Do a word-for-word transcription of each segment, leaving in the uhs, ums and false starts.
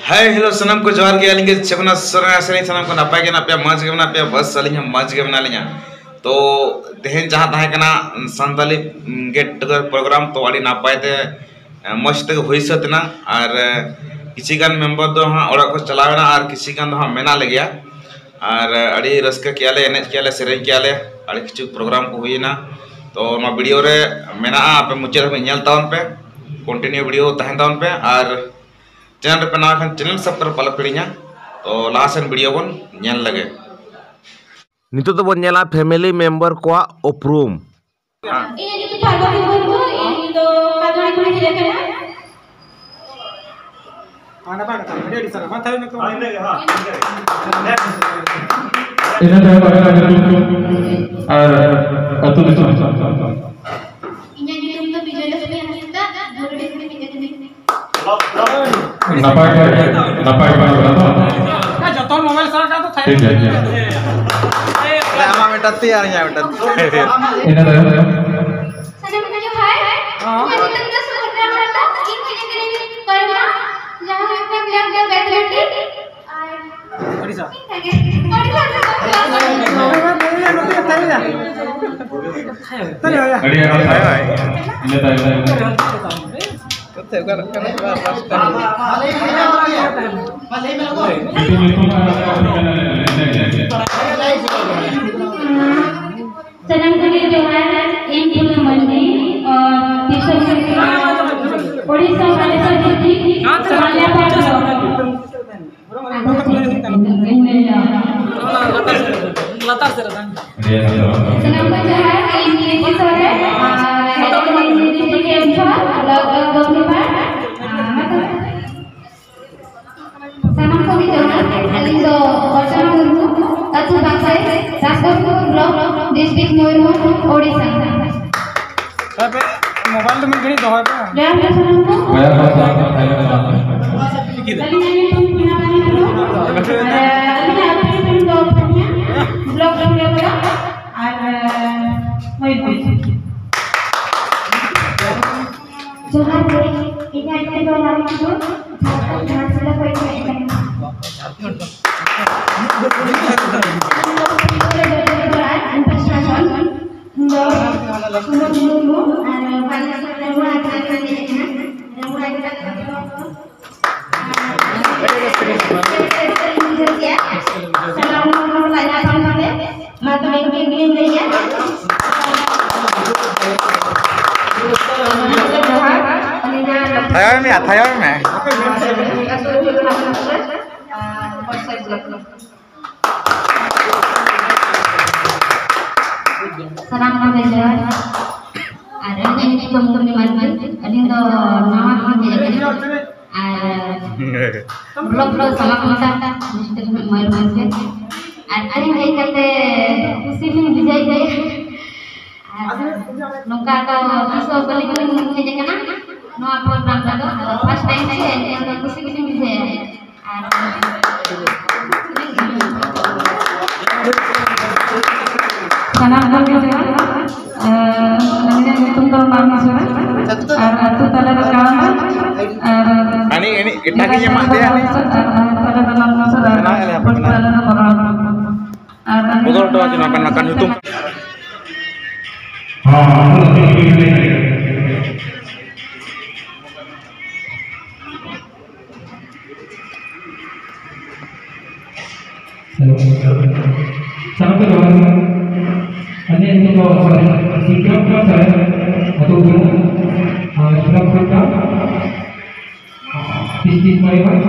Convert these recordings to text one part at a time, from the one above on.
ᱦᱮᱸ, ᱦᱮᱞᱳ, ᱥᱟᱱᱟᱢ ᱠᱚ ᱡᱚᱦᱟᱨ ᱜᱮ᱾ ᱟᱹᱞᱤᱧ ᱜᱮ ᱪᱮᱛᱱᱟ ᱥᱚᱨᱮᱱ, ᱟᱥᱟᱭᱟᱞᱤᱧ ᱥᱟᱱᱟᱢ ᱠᱚ ᱱᱟᱯᱟᱭ ᱜᱮ ᱢᱮᱱᱟᱜ ᱯᱮᱭᱟ, ᱢᱚᱡᱽ ᱜᱮ ᱢᱮᱱᱟᱜ ᱯᱮᱭᱟ᱾ ᱵᱟᱥ, ᱟᱹᱞᱤᱧ ᱦᱚᱸ ᱢᱚᱡᱽ ᱜᱮ ᱢᱮᱱᱟᱜ ᱞᱤᱧᱟ᱾ ᱛᱚ ᱛᱮᱦᱮᱧ ᱡᱟᱦᱟᱸ ᱛᱟᱦᱮᱸ ᱠᱟᱱᱟ ᱥᱟᱱᱛᱟᱞᱤ ᱜᱮᱴ ᱴᱩᱜᱮᱫᱟᱨ ᱯᱨᱳᱜᱨᱟᱢ, ᱛᱚ ᱟᱹᱰᱤ ᱱᱟᱯᱟᱭ ᱛᱮ, ᱮ, ᱢᱚᱡᱽ ᱛᱮᱜᱮ ᱦᱩᱭ ᱥᱟᱹᱛ ᱮᱱᱟ᱾ ᱟᱨ, ᱮ, ᱠᱤᱪᱷᱤ ᱜᱟᱱ ᱢᱮᱢᱵᱟᱨ ᱫᱚ ᱦᱟᱸᱜ ᱚᱲᱟᱜ ᱠᱚ ᱪᱟᱞᱟᱣ ᱮᱱᱟ ᱟᱨ ᱠᱤᱪᱷᱤ ᱜᱟᱱ ᱫᱚ ᱦᱟᱸᱜ ᱢᱮᱱᱟᱜ ᱞᱮᱜᱮᱭᱟ᱾ ᱟᱨ, ᱮ, ᱟᱹᱰᱤ ᱨᱟᱹᱥᱠᱟᱹ ᱠᱮᱜᱼᱟ ᱞᱮ, ᱮᱱᱮᱡ ᱠᱮᱜᱼᱟ ᱞᱮ, ᱥᱮᱨᱮᱧ ᱠᱮᱜᱼᱟ ᱞᱮ, ᱟᱹᱰᱤ ᱠᱤᱪᱷᱩ ᱯᱨᱳᱜᱨᱟᱢ ᱠᱚ ᱦᱩᱭᱮᱱᱟ᱾ ᱛᱚ ᱱᱚᱣᱟ ᱵᱷᱤᱰᱤᱭᱳ ᱨᱮ ᱢᱮᱱᱟᱜᱼᱟ, ᱟᱯᱮ ᱢᱩᱪᱟᱹᱫ ᱦᱟᱹᱵᱤᱡ ᱧᱮᱞ ᱛᱟᱵᱚᱱ ᱯᱮ, ᱠᱚᱱᱴᱤᱱᱤᱭᱩ ᱵᱷᱤᱰᱤᱭᱳ ᱛᱟᱦᱮᱱ ᱛᱟᱵᱚᱱ ᱯᱮ᱾ ᱟᱨ ᱪᱮᱱᱮᱞ ᱨᱮᱯᱮ ᱱᱟᱣᱟ ᱠᱷᱟᱱ ᱪᱮᱱᱮᱞ ᱥᱟᱵᱥᱠᱨᱟᱭᱤᱵ ᱟᱞᱚᱯᱮ ᱦᱤᱲᱤᱧᱟ᱾ ᱛᱚ ᱞᱟᱦᱟ ᱥᱮᱱ ᱵᱷᱤᱰᱤᱭᱳ ᱵᱚᱱ ᱧᱮᱞ ᱞᱮᱜᱮ᱾ ᱱᱤᱛᱚᱜ ᱫᱚᱵᱚᱱ ᱧᱮᱞᱟ ᱯᱷᱮᱢᱮᱞᱤ ᱢᱮᱢᱵᱟᱨ ᱠᱚᱣᱟᱜ ᱩᱯᱨᱩᱢ᱾ ᱤᱧᱟᱹᱜ ᱧᱩᱛᱩᱢ ᱯᱟᱨᱵᱚᱛᱤ ᱢᱩᱨᱢᱩ, ᱤᱧ ᱫᱚ ᱠᱟᱫᱣᱟᱲᱤ ᱠᱷᱚᱱᱤᱧ ᱦᱮᱡ ᱟᱠᱟᱱᱟ᱾ ᱦᱟᱸᱰᱮ ᱵᱟᱝ ᱠᱟᱛᱷᱟ, ᱟᱹᱰᱤ ᱟᱹᱰᱤ ᱥᱟᱨᱦᱟᱣ᱾ ᱢᱟ ᱛᱟᱦᱞᱮ ᱱᱤᱛᱚᱜ᱾ ᱤᱱᱟᱹ ᱛᱟᱭᱚᱢ ᱟᱹᱵᱤᱱᱟᱜ ᱧᱩᱛᱩᱢ ᱟᱨ ᱟᱹᱛᱩ ᱫᱤᱥᱚᱢ᱾ ᱤᱧᱟᱹᱜ ᱧᱩᱛᱩᱢ ᱫᱚ ᱵᱤᱡᱚᱭ ᱞᱚᱠᱥᱢᱤ ᱦᱟᱸᱥᱫᱟ, ᱵᱩᱨᱩᱰᱤ ᱠᱷᱚᱱᱤᱧ ᱦᱮᱡ ᱟᱠᱟᱱᱟ᱾ ᱱᱟᱯᱟᱭ ᱜᱮ, ᱱᱟᱯᱟᱭ ᱜᱮ ᱢᱮᱱᱟᱜ ᱵᱮᱱᱟ ᱛᱚ? ᱡᱚᱛᱚ ᱢᱳᱵᱟᱭᱤᱞ ᱥᱟᱵ ᱠᱟᱜ ᱫᱚ ᱴᱷᱤᱠ ᱜᱮᱭᱟ᱾ ᱟᱢᱟᱜ ᱢᱤᱫᱴᱟᱝ ᱛᱤ ᱟᱨ ᱤᱧᱟᱹᱜ ᱢᱤᱫᱴᱟᱝ ᱛᱤ᱾ ᱤᱱᱟᱹ ᱛᱟᱭᱚᱢ᱾ ᱥᱟᱱᱟᱢ ᱠᱚ ᱡᱚᱦᱟᱨ᱾ ᱦᱚᱸ᱾ ᱤᱧᱟᱹᱜ ᱧᱩᱛᱩᱢ ᱫᱚ ᱥᱩᱵᱷᱚᱫᱨᱟ ᱦᱟᱸᱥᱫᱟ, ᱤᱧ ᱦᱮᱡ ᱟᱠᱟᱱᱟᱹᱧ ᱠᱚᱨᱢᱟ, ᱡᱟᱦᱟᱸ ᱦᱩᱭᱩᱜ ᱠᱟᱱᱟ ᱵᱞᱚᱠ ᱫᱚ ᱵᱮᱛᱞᱩᱴᱤ᱾ ᱟᱨ ᱳᱰᱤᱥᱟ᱾ ᱤᱱᱠᱟᱹ ᱜᱮ᱾ ᱳᱰᱤᱥᱟ ᱨᱮᱫᱚ ᱠᱞᱟᱥ ᱟᱹᱰᱤ ᱟᱭᱢᱟ ᱥᱟᱨᱦᱟᱣ᱾ ᱤᱱᱟᱹ ᱛᱟᱭᱚᱢ᱾ ᱥᱟᱱᱟᱢ ᱠᱚᱜᱮ ᱡᱚᱦᱟᱨ, ᱤᱧ ᱯᱷᱩᱞᱳ ᱢᱟᱹᱱᱰᱤ, ᱟᱨ ᱛᱤᱨᱥᱟ ᱥᱚᱨᱠᱟᱨ, ᱳᱰᱤᱥᱟ ᱵᱟᱞᱮᱥᱚᱨ ᱰᱤᱥᱴᱨᱤᱠᱴ, ᱢᱟᱞᱫᱟ ᱯᱟᱨᱠ ᱵᱞᱚᱠ᱾ ᱞᱟᱛᱟᱨ ᱥᱮᱫ ᱨᱮ ᱛᱟᱦᱮᱱ᱾ ᱥᱟᱱᱟᱢ ᱠᱚ ᱡᱚᱦᱟᱨ, ᱤᱧ ᱠᱤᱨᱛᱤ ᱥᱚᱨᱮᱱ, ᱟᱨ ᱦᱮᱡ ᱠᱟᱹᱱᱟᱹᱧ ᱰᱤᱥᱴᱨᱤᱠᱴ ᱠᱮᱢᱯᱡᱷᱚᱨ, ᱵᱞᱚᱠ ᱫᱚ ᱜᱚᱢᱤᱯᱟᱲ᱾ ᱟᱨ ᱥᱟᱱᱟᱢ ᱠᱚᱜᱮ ᱡᱚᱦᱟᱨ, ᱟᱹᱞᱤᱧ ᱫᱚ ᱚᱨᱪᱚᱱᱟ ᱢᱩᱨᱢᱩ, ᱟᱹᱛᱩ ᱵᱟᱠᱥᱟᱭ, ᱨᱟᱥᱜᱚᱲᱯᱩᱨ ᱵᱞᱚᱠ, ᱰᱤᱥᱴᱨᱤᱠᱴ ᱢᱚᱭᱩᱨᱵᱷᱚᱸᱡᱽ, ᱳᱰᱤᱥᱟ᱾ ᱦᱟᱯᱮ, ᱢᱳᱵᱟᱭᱤᱞ ᱫᱚ ᱢᱤᱫ ᱜᱷᱟᱹᱲᱤᱡ ᱫᱚᱦᱚᱭ ᱯᱮ᱾ ᱡᱚᱦᱟᱨ ᱜᱮ ᱥᱟᱱᱟᱢ ᱠᱚ᱾ ᱟᱹᱞᱤᱧᱟᱜ ᱧᱩᱛᱩᱢ ᱯᱩᱱᱟ ᱵᱟᱱᱤ ᱴᱩᱰᱩ, ᱟᱨ ᱟᱹᱞᱤᱧᱟᱜ ᱟᱹᱛᱩ ᱧᱩᱛᱩᱢ ᱫᱚ ᱯᱷᱟᱹᱜᱩᱣᱟ, ᱵᱞᱚᱠ ᱰᱩᱢᱨᱤᱭᱟᱯᱟᱲᱟ, ᱟᱨ ᱢᱚᱭᱩᱨᱵᱷᱚᱸᱡᱽ᱾ ᱡᱚᱦᱟᱨ ᱜᱮ, ᱤᱧᱟᱹᱜ ᱧᱩᱛᱩᱢ ᱫᱚ ᱡᱷᱟᱲᱠᱷᱚᱸᱰ ᱜᱷᱟᱴᱥᱤᱞᱟᱹ ᱠᱷᱚᱱ ᱤᱧ ᱦᱮᱡ ᱟᱠᱟᱱᱟ᱾ ᱤᱧ ᱫᱚ ᱥᱩᱢᱚᱱ ᱢᱩᱨᱢᱩ, ᱟᱨ ᱵᱟᱞᱮᱥᱚᱨ ᱨᱮ ᱱᱚᱣᱟ ᱟᱠᱷᱲᱟ ᱠᱷᱚᱱ ᱤᱧ ᱦᱮᱡ ᱟᱠᱟᱱᱟ᱾ ᱱᱚᱣᱟ ᱟᱠᱷᱲᱟ ᱨᱮ ᱥᱟᱱᱟᱢ ᱦᱚᱲ ᱠᱚ ᱞᱟᱡᱟᱣ ᱵᱟᱝ ᱠᱟᱛᱮ ᱢᱟ ᱛᱚᱵᱮ ᱤᱧ ᱜᱮᱧ ᱞᱟᱹᱭᱟ᱾ ᱛᱷᱟᱭᱚᱭ ᱢᱮ, ᱛᱷᱟᱭᱚᱭ ᱢᱮ᱾ ᱥᱟᱱᱟᱢ ᱠᱚᱜᱮ ᱡᱚᱦᱟᱨ᱾ ᱟᱨ ᱟᱹᱞᱤᱧᱟᱜ ᱧᱩᱛᱩᱢ ᱫᱚ ᱢᱩᱨᱢᱤ ᱢᱟᱨᱰᱤ᱾ ᱟᱹᱞᱤᱧ ᱫᱚ ᱱᱟᱣᱟ ᱜᱮᱞᱤᱧ ᱦᱮᱡ ᱟᱠᱟᱱᱟ᱾ ᱟᱨ ᱵᱞᱚᱠ ᱫᱚ ᱥᱟᱞᱟᱠᱚᱱᱰᱟ, ᱰᱤᱥᱴᱨᱤᱠᱴ ᱢᱚᱭᱩᱨᱵᱷᱚᱸᱡᱽ ᱜᱮ᱾ ᱟᱨ ᱟᱹᱞᱤᱧ ᱦᱮᱡ ᱠᱟᱛᱮ ᱠᱩᱥᱤ ᱞᱤᱧ ᱵᱩᱡᱷᱟᱹᱣ ᱠᱮᱫᱟ᱾ ᱟᱨ ᱱᱚᱝᱠᱟ ᱫᱚ ᱛᱤᱥ ᱦᱚᱸ ᱵᱟᱹᱞᱤᱧ ᱦᱮᱡ ᱟᱠᱟᱱᱟ ᱱᱚᱣᱟ ᱯᱨᱳᱜᱨᱟᱢ ᱨᱮᱫᱚ, ᱯᱷᱟᱥᱴ ᱴᱟᱭᱤᱢ ᱥᱮ, ᱮᱱᱠᱷᱟᱱ ᱫᱚ ᱠᱩᱥᱤ ᱜᱮᱞᱤᱧ ᱵᱩᱡᱷᱟᱹᱣᱮᱫᱼᱟ᱾ ᱥᱟᱱᱟᱢ ᱠᱚᱜᱮ ᱡᱚᱦᱟᱨ᱾ ᱟᱹᱞᱤᱧᱟᱜ ᱧᱩᱛᱩᱢ ᱫᱚ ᱢᱟᱢᱤ ᱥᱚᱨᱮᱱ, ᱟᱨ ᱟᱹᱛᱩ ᱛᱟᱞᱟ ᱨᱮ ᱠᱟᱣᱢᱟ, ᱟᱨ ᱟᱹᱱᱤᱡ, ᱟᱹᱱᱤᱡ ᱮᱴᱟᱜ ᱜᱤᱧ ᱮᱢᱟᱜ ᱯᱮᱭᱟ, ᱟᱹᱱᱤᱡ᱾ ᱟᱨ ᱛᱟᱞᱟ ᱨᱮ ᱞᱟᱞ ᱥᱚᱨᱮᱱ, ᱵᱮᱱᱟᱣ ᱮᱫ ᱞᱮᱭᱟ ᱯᱮ, ᱵᱷᱳᱴ ᱵᱮᱱᱟᱣ᱾ ᱛᱟᱞᱟ ᱨᱮ ᱵᱚᱞᱚᱱ᱾ ᱟᱨ ᱵᱚᱫᱚᱞ ᱦᱚᱴᱚ ᱟᱹᱠᱤᱱ ᱱᱚᱝᱠᱟᱱ, ᱱᱚᱝᱠᱟᱱ ᱧᱩᱛᱩᱢ᱾ ᱦᱚᱸ, ᱦᱚᱸ᱾ ᱦᱮᱞᱳ᱾ ᱥᱟᱱᱟᱢ ᱠᱚ ᱡᱚᱦᱟᱨ ᱜᱮ᱾ ᱟᱹᱞᱤᱧᱟᱜ ᱧᱩᱛᱩᱢ ᱫᱚ ᱥᱤᱠᱨᱚᱢ ᱠᱩᱢᱟᱨ ᱥᱚᱨᱮᱱ, ᱟᱹᱛᱩ ᱵᱩᱨᱩ, ᱟᱨ ᱥᱤᱠᱨᱚᱢ ᱠᱩᱢᱟᱨ, ᱰᱤᱥᱴᱨᱤᱠᱴ ᱢᱚᱭᱩᱨᱵᱷᱚᱸᱡᱽ᱾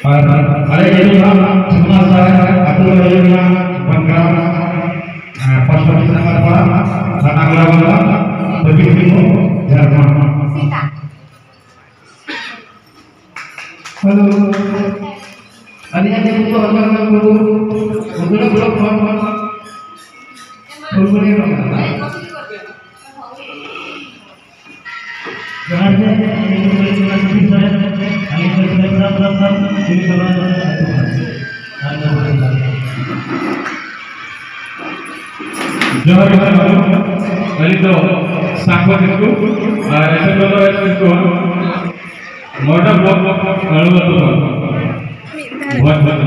ᱟᱨ ᱟᱞᱮ ᱧᱩᱛᱩᱢ ᱫᱚ ᱥᱩᱠᱩᱢᱟᱨ ᱥᱚᱨᱮᱱ, ᱟᱹᱛᱩ ᱫᱚ ᱦᱩᱭᱩᱜ ᱠᱟᱱᱟ ᱵᱟᱸᱠᱲᱟ, ᱯᱳᱥᱴ ᱚᱯᱷᱤᱥ ᱱᱟᱢᱵᱟᱨ ᱯᱟᱲᱟ, ᱛᱷᱟᱱᱟ ᱜᱳᱲᱟᱵᱚᱱᱫᱟ, ᱯᱚᱥᱪᱤᱢ ᱥᱤᱝᱵᱷᱩᱢ, ᱡᱷᱟᱲᱠᱷᱚᱸᱰ᱾ ᱦᱮᱞᱳ᱾ ᱟᱹᱞᱤᱧᱟᱜ ᱧᱩᱛᱩᱢ ᱫᱚ ᱦᱚᱨᱤᱦᱚᱨ ᱢᱩᱨᱢᱩ, ᱢᱩᱫᱽᱨᱟ ᱵᱞᱚᱠ ᱠᱷᱚᱱ ᱯᱷᱩᱞᱠᱩᱥᱢᱟᱹ ᱠᱟᱱᱟ᱾ ᱡᱚᱦᱟᱨ ᱜᱮ, ᱟᱹᱞᱤᱧ ᱫᱚ ᱥᱩᱫᱷᱤᱨ ᱥᱚᱨᱮᱱ, ᱟᱹᱞᱤᱧ ᱫᱚ ᱥᱩᱫᱷᱤᱨ ᱥᱚᱨᱮᱱ ᱠᱷᱚᱱ ᱠᱩᱲᱤ ᱠᱚᱞᱟ ᱟᱹᱛᱩ ᱠᱷᱚᱱ᱾ ᱟᱨ ᱡᱚᱦᱟᱨ ᱜᱮ᱾ ᱟᱹᱞᱤᱧ ᱫᱚ ᱥᱟᱠᱷᱚ ᱠᱤᱥᱠᱩ ᱟᱨ ᱮᱥᱮᱢᱵᱞᱤ ᱨᱮ ᱠᱤᱥᱠᱩ ᱢᱚᱰᱮᱞ ᱵᱞᱚᱠ ᱟᱹᱲᱩ ᱟᱹᱛᱩ ᱠᱷᱚᱱ᱾ ᱵᱷᱚᱡᱽ ᱵᱷᱚᱡᱽ᱾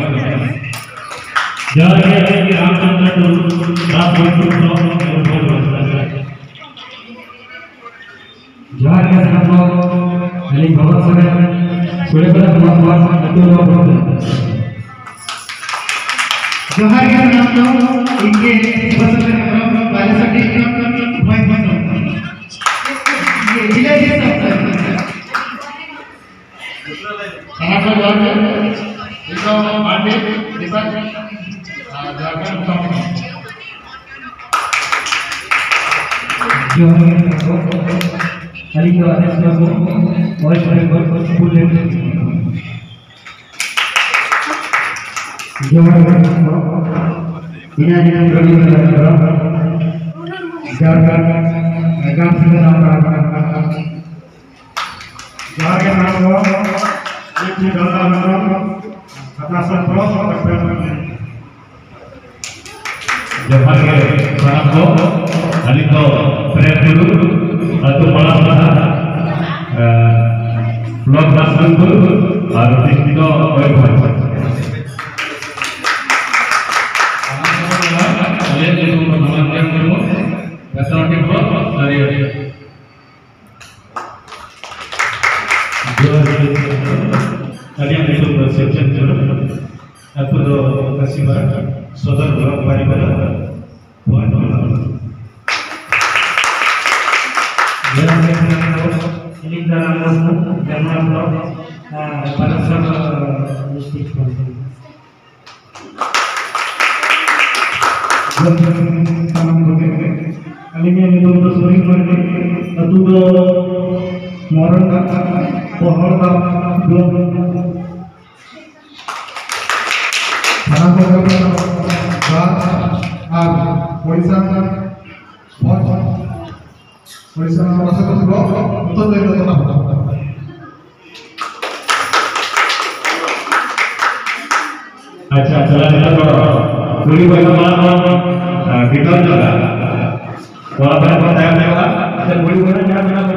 ᱡᱚᱦᱟᱨ ᱜᱮ, ᱟᱹᱞᱤᱧ ᱜᱮ ᱨᱟᱢᱪᱚᱸᱫᱽᱨᱚ ᱴᱩᱰᱩ, ᱫᱟᱥ ᱵᱷᱚᱡᱽᱯᱩᱨ ᱵᱞᱚᱠ ᱟᱹᱲᱩ ᱵᱷᱚᱡᱽ ᱵᱷᱚᱡᱽ᱾ ᱡᱚᱦᱟᱨ ᱜᱮ ᱥᱟᱱᱟᱢ ᱠᱚ, ᱟᱹᱞᱤᱧ ᱵᱟᱵᱟ ᱥᱚᱨᱮᱱ, ᱥᱩᱲᱮᱯᱟᱲᱟ ᱠᱷᱚᱱ ᱱᱚᱣᱟ ᱟᱹᱛᱩ ᱱᱚᱣᱟ ᱵᱚᱱ᱾ ᱡᱚᱦᱟᱨ ᱜᱮ ᱥᱟᱱᱟᱢ ᱠᱚ, ᱤᱧ ᱜᱮ ᱵᱟᱵᱟ ᱥᱚᱨᱮᱱ ᱦᱮᱢᱵᱨᱚᱢ, ᱵᱟᱞᱮᱥᱚᱨ district ᱠᱷᱚᱱ ᱵᱷᱚᱸᱡᱽ ᱵᱷᱚᱸᱡᱽ᱾ ᱤᱭᱟᱹ, village ᱦᱤᱥᱟᱹᱵ ᱛᱮ᱾ ᱥᱟᱱᱟᱢ ᱠᱚ ᱡᱚᱦᱟᱨ ᱜᱮ᱾ ᱤᱧ ᱫᱚ ᱢᱟᱱᱰᱤ ᱰᱤᱯᱟᱨᱴᱢᱮᱱᱴ, ᱟᱨ ᱡᱷᱟᱲᱠᱷᱚᱸᱰ ᱫᱤᱥᱚᱢ ᱠᱷᱚᱱ᱾ ᱡᱚᱦᱟᱨ ᱜᱮ ᱥᱟᱱᱟᱢ ᱠᱚ᱾ ᱟᱹᱞᱤᱧ ᱫᱚ ᱟᱫᱮᱥ ᱢᱩᱨᱢᱩ, ᱳᱭᱮᱥᱴ ᱵᱮᱝᱜᱚᱞ, ᱯᱩᱨᱩᱞᱤᱭᱟᱹ ᱰᱤᱥᱴᱨᱤᱠᱴ ᱠᱷᱚᱱ᱾ ᱡᱚᱦᱟᱨ ᱜᱮ ᱥᱟᱱᱟᱢ ᱠᱚ᱾ ᱤᱧᱟᱹᱜ ᱧᱩᱛᱩᱢ ᱨᱚᱵᱤᱱᱫᱨᱚ ᱦᱮᱢᱵᱨᱚᱢ, ᱡᱷᱟᱲᱠᱷᱚᱸᱰ, ᱜᱟᱢᱥᱤᱝᱰᱟ ᱡᱟᱢᱛᱟᱲᱟ ᱠᱷᱚᱱ᱾ ᱡᱚᱦᱟᱨ ᱜᱮ ᱥᱟᱱᱟᱢ ᱠᱚ, ᱤᱧ ᱫᱚ ᱫᱟᱞᱫᱟ ᱦᱮᱢᱵᱨᱚᱢ, ᱠᱷᱟᱛᱲᱟ ᱥᱚᱦᱚᱨ ᱠᱷᱚᱱ᱾ ᱡᱚᱦᱟᱨ ᱜᱮ ᱥᱟᱱᱟᱢ ᱠᱚ, ᱟᱹᱞᱤᱧ ᱫᱚ ᱯᱨᱮᱢ ᱴᱩᱰᱩ, ᱟᱹᱛᱩ ᱯᱟᱲᱟ ᱥᱟᱦᱟ, ᱮ, ᱵᱞᱚᱠ ᱨᱟᱡᱽᱱᱟᱱᱫᱯᱩᱨ ᱟᱨ ᱰᱤᱥᱴᱨᱤᱠᱴ ᱫᱚ ᱢᱚᱭᱩᱨᱵᱷᱚᱸᱡᱽ᱾ ᱟᱹᱞᱤᱧᱟᱜ ᱧᱩᱛᱩᱢ ᱫᱚ ᱱᱚᱢᱟᱱ ᱨᱟᱢ ᱢᱩᱨᱢᱩ, ᱵᱮᱥᱟᱣᱴᱤ ᱵᱞᱚᱠ, ᱫᱟᱨᱤᱭᱟᱹ᱾ ᱡᱚᱦᱟᱨ ᱜᱮ᱾ ᱟᱹᱞᱤᱧᱟᱜ ᱧᱩᱛᱩᱢ ᱫᱚ ᱥᱤᱵᱪᱟᱸᱫᱽ ᱴᱩᱰᱩ᱾ ᱟᱹᱛᱩ ᱫᱚ ᱠᱟᱥᱤᱯᱟᱲᱟ, ᱥᱚᱫᱚᱨ ᱵᱞᱚᱠ ᱵᱟᱨᱤᱯᱟᱫᱟ, ᱯᱷᱳᱱ ᱱᱚᱢᱵᱚᱨ᱾ ᱡᱚᱦᱟᱨ ᱜᱮ ᱥᱟᱱᱟᱢ ᱠᱚ᱾ ᱟᱹᱞᱤᱧ ᱫᱚ ᱨᱟᱢ ᱢᱩᱨᱢᱩ, ᱡᱟᱢᱩᱱᱟ ᱵᱞᱚᱠ, ᱟᱨ, ᱵᱟᱞᱮᱥᱚᱨ ᱰᱤᱥᱴᱨᱤᱠᱴ ᱠᱷᱚᱱ᱾ ᱡᱚᱦᱟᱨ ᱜᱮ ᱥᱟᱱᱟᱢ ᱠᱚᱜᱮ᱾ ᱟᱹᱞᱤᱧᱟᱜ ᱧᱩᱛᱩᱢ ᱫᱚ ᱥᱩᱨᱤᱱ ᱢᱟᱨᱰᱤ, ᱟᱹᱛᱩ ᱫᱚ ᱢᱚᱨᱚᱱ ᱰᱟᱠᱟ, ᱵᱚᱦᱚᱲ ᱰᱟᱠᱟ, ᱵᱞᱚᱠ᱾ ᱥᱟᱱᱟᱢ ᱠᱚᱜᱮ ᱡᱚᱦᱟᱨ ᱟᱨ ᱳᱰᱤᱥᱟ ᱵᱷᱚᱡᱽ ᱳᱰᱤᱥᱟ ᱨᱮᱱᱟᱜ ᱯᱟᱥᱮ ᱯᱟᱥᱮ ᱵᱞᱚᱠ ᱩᱛᱛᱚᱨ ᱫᱚᱭᱱᱟ ᱛᱚᱞᱟ ᱵᱞᱚᱠ᱾ ᱟᱪᱪᱷᱟ, ᱟᱪᱪᱷᱟ, ᱱᱤᱛᱚᱜ ᱫᱚ ᱠᱩᱲᱤ ᱵᱚᱭᱦᱟ ᱢᱟ, ᱟ, ᱵᱤᱰᱟᱹᱣ ᱧᱚᱜᱟ᱾ ᱛᱷᱚᱲᱟ ᱵᱚᱱ ᱛᱟᱭᱚᱢ ᱧᱚᱜᱚᱜᱼᱟ᱾ ᱥᱮ ᱵᱩᱲᱦᱤ ᱦᱚᱲ ᱡᱟᱦᱟᱸ ᱢᱮᱱᱟᱜ